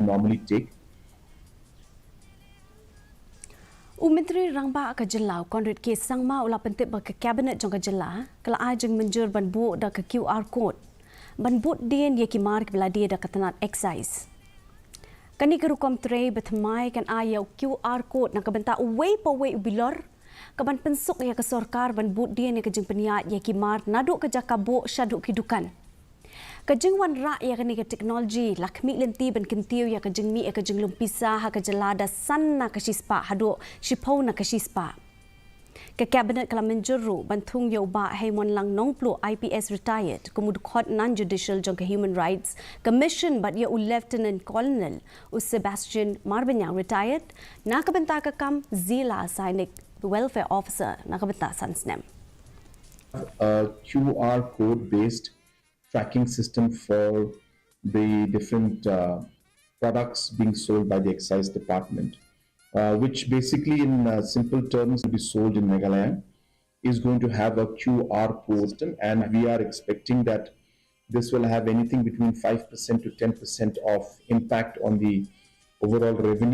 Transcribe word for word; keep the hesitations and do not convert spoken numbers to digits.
normally take. U Myntri Rangbah ka jylla u Conrad K Sangma u la pyntip ba ka Cabinet jong ka jylla ka la ai jingmynjur ban buh da ka QR code ban bud dien ïa ki mar kiba la die da ka tnat excise. Kane ka rukom trei ba thymmai kan ai ïa u QR code na ka bynta uwei pa uwei u bilor, ka ban pynsuk ïa ka sorkar ban bud dien ïa ka jingpynïaid ïa ki mar naduh ka jaka buh shaduh ki dukan. Ka jingwanrah ïa kane ka technology la khmih lynti ban kyntiew ïa ka jingmih ïa ka jinglum pisa ha ka jylla da san na ka shispah haduh shiphew na ka shispah. Ka Cabinet ka la mynjur ruh ban thung ïa u Bah Heimonlang Nongpluh, I P S retired, kum u dkhot non-judicial jong ka Human Rights Commission bad ïa u Lieutenant Colonel u Sebastian Marbaniang, retired, na ka bynta ka kam Zila Sainik Welfare Officer na ka bynta san snem. A QR code based tracking system for the different uh, products being sold by the excise department, uh, which basically in uh, simple terms will be sold in Meghalaya, is going to have a QR code system, and we are expecting that this will have anything between five percent to ten percent of impact on the overall revenue.